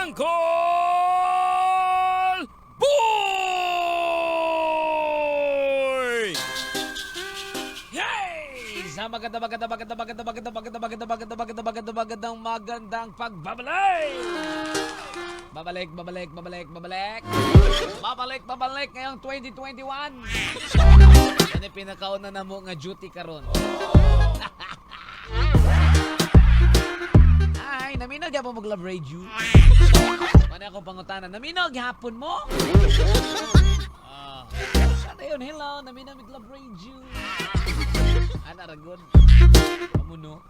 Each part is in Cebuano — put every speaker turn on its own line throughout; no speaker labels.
Uncle Boy! Yay! Sa maganda, maganda, maganda, maganda, maganda, maganda, maganda, maganda, maganda, maganda, magandang, magandang pagbabalik! Babalik, babalik, babalik, babalik. Babalik, babalik ngayong 2021. Yan ay pinakauna na mo nga duty karon. Ay, naminaw gyapon mo Love Radio. Ano akong pangutana? Naminaw gyapon mo? Ah. Sana yun, hello, naminaw mig Love Radio. Ana ra gud. Pamuno.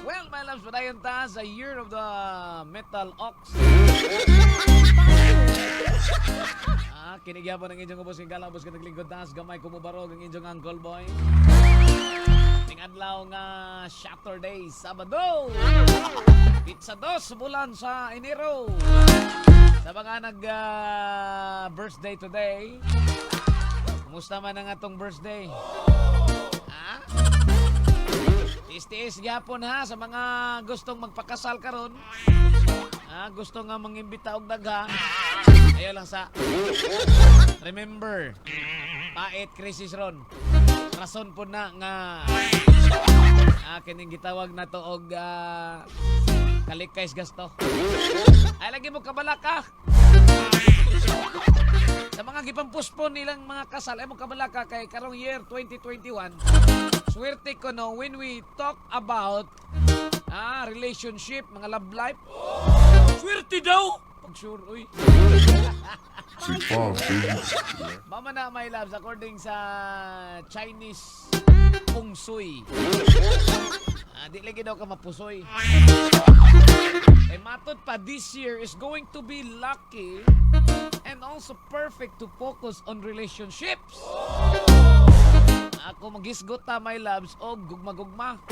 Well, my loves, padayon ta sa Year of the Metal Ox. Ah, kini gyapon ang inyong ubos ng galang, ubos ka naglingkod taas, gamay kumubarog ang inyong Uncle Boy. Ning adlaw nga Saturday, Sabado. Petsa 2 bulan sa Enero. Sa mga nag birthday today, kumusta man ang atong birthday? Ha? Tiis-tiis gyapon ha sa mga gustong magpakasal karon. Ah, gusto nga mangimbita og dagha. Ayaw lang sa remember, pait crisis ron. Rason po na nga kining gitawag na to og kalikay gasto. Ay lagi mo kabalaka. Sa mga gipampuspon nilang mga kasal, ay mo kabalaka kay karong year 2021. Swerte ko no when we talk about relationship, mga love life. Swerte daw. Pag sure, uy.
Si Pop, baby.
Mama na, my loves, according sa Chinese Feng Shui. Ah, di lagi daw ka mapusoy. Kay matod pa, this year is going to be lucky and also perfect to focus on relationships. Ako magisgot ta, my loves, og gugma-gugma.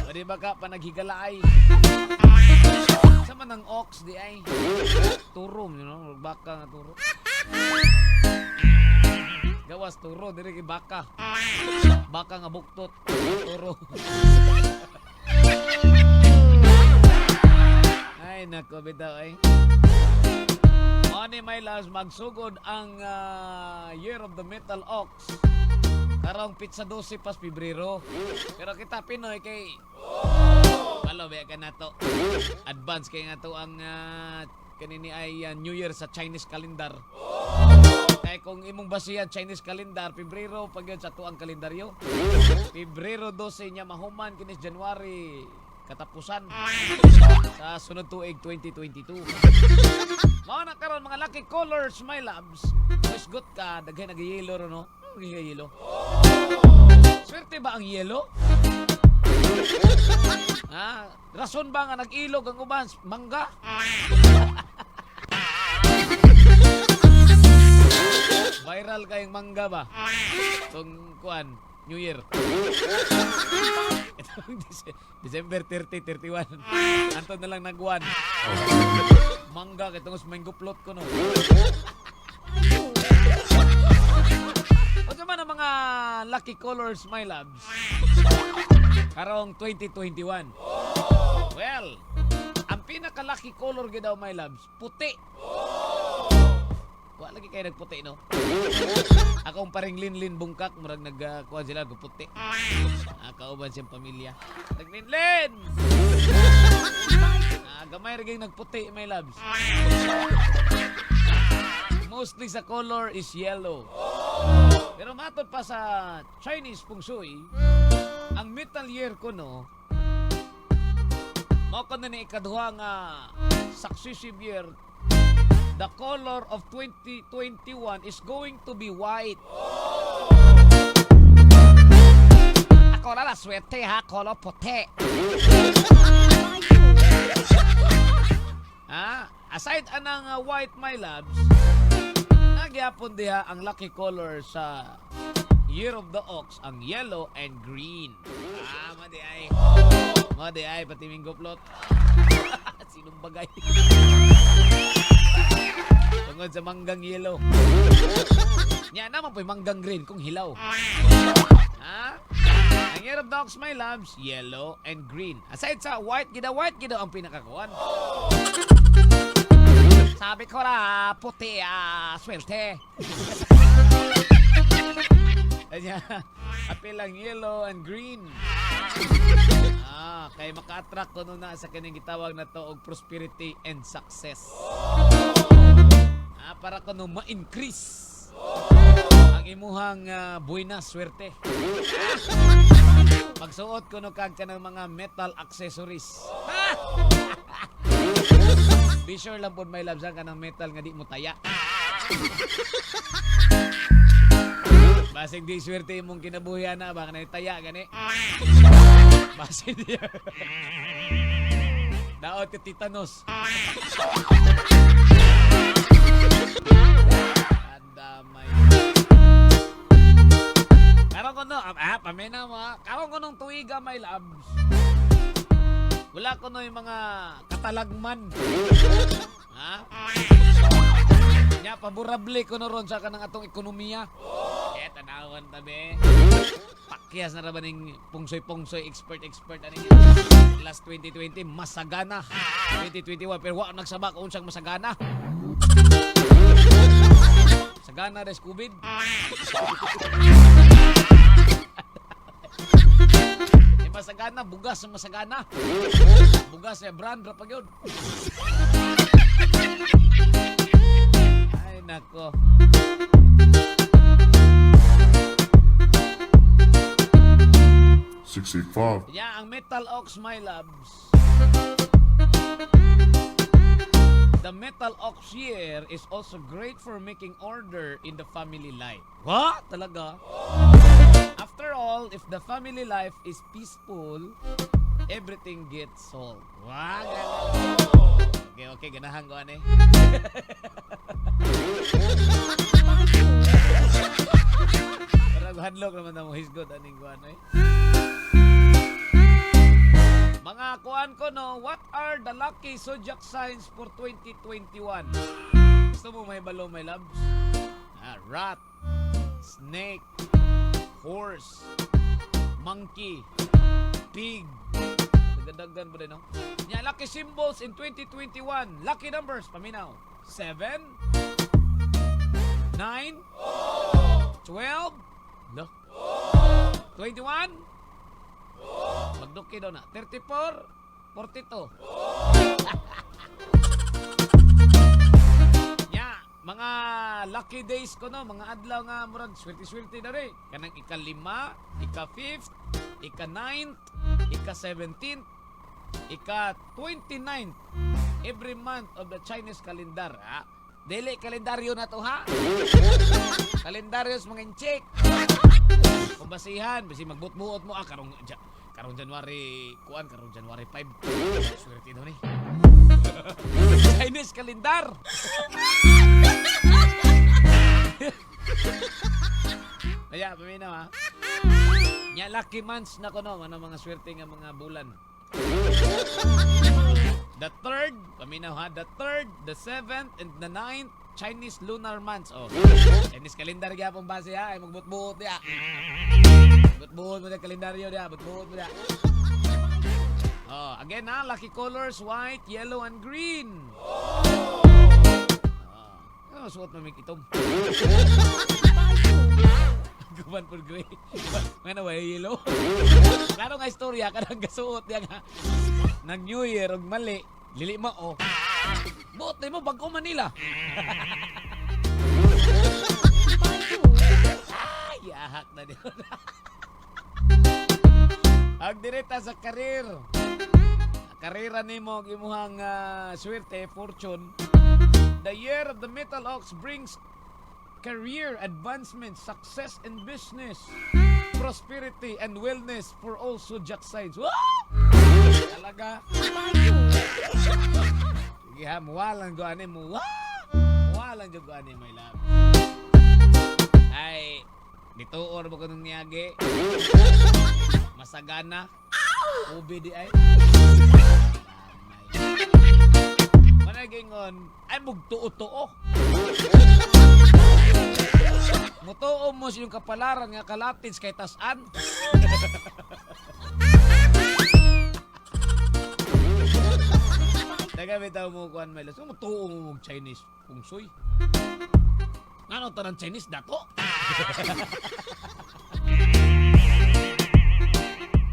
O di ba ka pa naghigalaay? Sa man ang ox di ay turo, baka nga turo. Gawas turo diri kay baka. Baka nga buktot, turo. Ay nako bitaw ay. Money, my loves, magsugod ang Year of the Metal Ox karong petsa 12 pas Pebrero. Pero kita Pinoy kay Palo ba ka nato. Advance kay nga to ang kanini ay New Year sa Chinese calendar. Kay kung imong basihan Chinese calendar, Pebrero pag yun sa tuang kalendaryo. Pebrero 12 niya mahuman kinis January katapusan sa sunod tuig 2022. Mao na karon mga lucky colors, my loves. Isgot ka, daghay nag-yellow ro no. Nag-yellow. Swerte ba ang yellow? Ah, rason ba nga nag-ilog ang uban mangga? Viral kayong mangga ba? Itong kuan, New Year. Itong December 30, 31. Anton na lang nagwan. Mangga kay tungos mango plot ko no. Unsa man ang mga lucky colors, my loves? Karong 2021. Well, ang pinaka-lucky color gyud daw, my loves, puti. Wa lagi kayo nagputi, no? Akong paring linlin bungkak, murag nagkuha sila og puti. Ah, kauban siyang pamilya. Naglinlin! Ah, gamay ra gyud nagputi, my loves. Mostly sa color is yellow. Pero matod pa sa Chinese Feng Shui, ang metal year ko no, mao ko na ni ikaduha nga successive year, the color of 2021 is going to be white. Ako na la swerte ha, color puti. Ah, aside anang white, my loves, nagyapon diha ang lucky color sa Year of the Ox, ang yellow and green. Ah, madi ay. Madi ay, pati minggo plot. Sinong bagay? Tungod sa manggang yellow. Nya naman po'y manggang green kung hilaw. Ha? Ang Year of the Ox, my loves, yellow and green. Aside sa white, gida white gida ang pinakakuan. Sabi ko ra, puti ah, swerte. Kanya, apil ang yellow and green. Ah, kay maka-attract kuno na sa kaning gitawag na to og prosperity and success. Ah, para kuno ma-increase ang imuhang buena swerte. Magsuot kuno kag kanang mga metal accessories. Be sure lang pod, my loves, ang kanang metal nga di mo taya. Basig di swerte imong kinabuhi na baka na taya gani. Basig di. Daot ka titanos. Andamay. Karon ko no, pamina mo ah. Karon ko nung tuiga, my loves. Wala ko no yung mga katalagman. Ha? Nya paborable ko no ron sa kanang atong ekonomiya. Eh, tanawan tabi. Pakyas na ra ba ning pungsoy-pungsoy expert-expert ani last 2020 masagana. 2021 pero wa nagsaba kung unsang masagana. Sagana res COVID. Eh, masagana, bugas sa masagana. Bugas sa brand ra pa gyud. Ay nako.
65.
Yeah, ang Metal Ox, my loves. The Metal Ox year is also great for making order in the family life. What? Talaga? After all, if the family life is peaceful, everything gets solved. Wow! Okay, ganahan ko ani. Parang hadlok naman na mo hisgot aning kuan eh. Mga kuan ko no, what are the lucky zodiac signs for 2021? Gusto mo may balo, my loves? Ah, rat, snake, horse, monkey, pig. Dagdagan ba din, no? Nya, lucky symbols in 2021. Lucky numbers, paminaw. 7, 9, 12, no? 21, magduki daw na. 34, 42. Nya, mga lucky days ko no, mga adlaw nga murag swerte-swerte na rin. Kanang ika-5, ika-5th, ika-9th, ika-17th, ika-29th every month of the Chinese calendar. Ha? Dili kalendaryo na to ha. Kalendaryo sa mga incheck. Kung basihan, basi magbutbuot mo ah karong January kuan, karong January 5. Swerte daw ni. Chinese calendar. Kaya, paminaw ha. Nya lucky months na kuno, ano mga swerte nga mga bulan. The third, paminaw ha, the third, the seventh, and the ninth Chinese lunar months. Oh. Chinese calendar gyapon base ha, ay magbutbuot diya. Butbuot mo na kalendaryo diya, butbuot mo diya. Oh, again ha, lucky colors white, yellow, and green. Oh, ano suot mo mig itom? Guban po gray. Nga na way yellow. Klaro nga istorya kanang gasuot diya nga nag New Year og mali, lili mo oh. Buot mo bag-o Manila. Ay, ahak na din. Ag direta sa career. Karera nimo og imuhang swerte, fortune. The Year of the Metal Ox brings career advancement, success in business, prosperity and wellness for all zodiac signs. Wah! Talaga. Sige ha, muwalang go ani mo. Wah! Muwalang jud ko ani, my love. Ay, nituor ba ko nung niyagi? Masagana. Ubi di ay. Managingon, ay mugtuo-tuo. Mutuo mo sa iyong kapalaran nga kalatins kay tasan. bitaw mo kuan, my loves. Kung tuo mo og Chinese feng shui. Ngano tanan Chinese dato?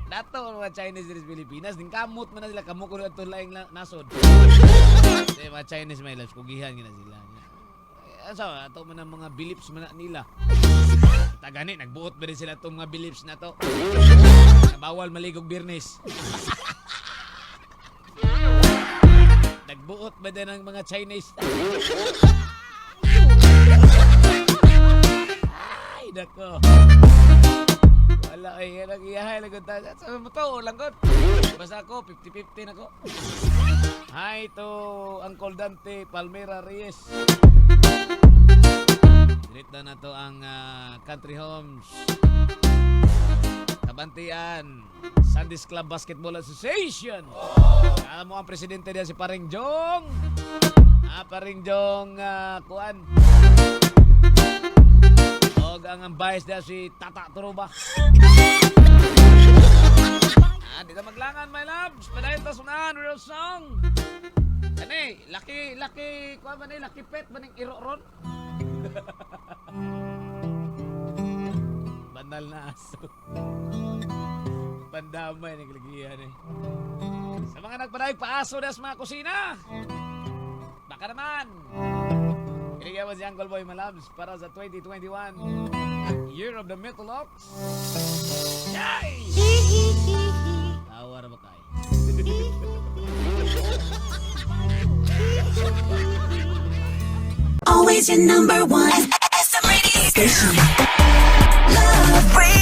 Dato ang mga Chinese diri sa Pilipinas, din kamot man na sila kamo kuno adto laing nasod. Kasi mga Chinese, my loves, kugihan gina sila. Eh, asa ato man ang mga beliefs man na nila. Tagani nagbuot ba rin sila itong mga beliefs na to? Na bawal maligog Biyernes. Nagbuot ba din ang mga Chinese? Ay, nako. Wala ay nang iyahay lang ta. Sa mo to, lang gud. Basta ako 50-50 na ko. Hi to Uncle Dante Palmera Reyes. Direct na to ang Country Homes Kabantian Sandis Club Basketball Association. Alam mo ang presidente diya si Paring Jong. Ah, Paring Jong kuan. Og ang vice diya si Tata Turuba. Ah, di ta maglangan, my loves. Padayon ta sunahan real song. Kani, laki laki kuan ba ni, lucky pet ba ning iro ron? Banal na aso. Pandamay naglagihan eh. Sa mga nagpadayag paaso na sa mga kusina. Baka naman. Kiligyan mo si Uncle Boy Malabs para sa 2021 Year of the Metal Ox. Yay! Tawa ra ba kay?
Always your number one. SM Radio Station. Love.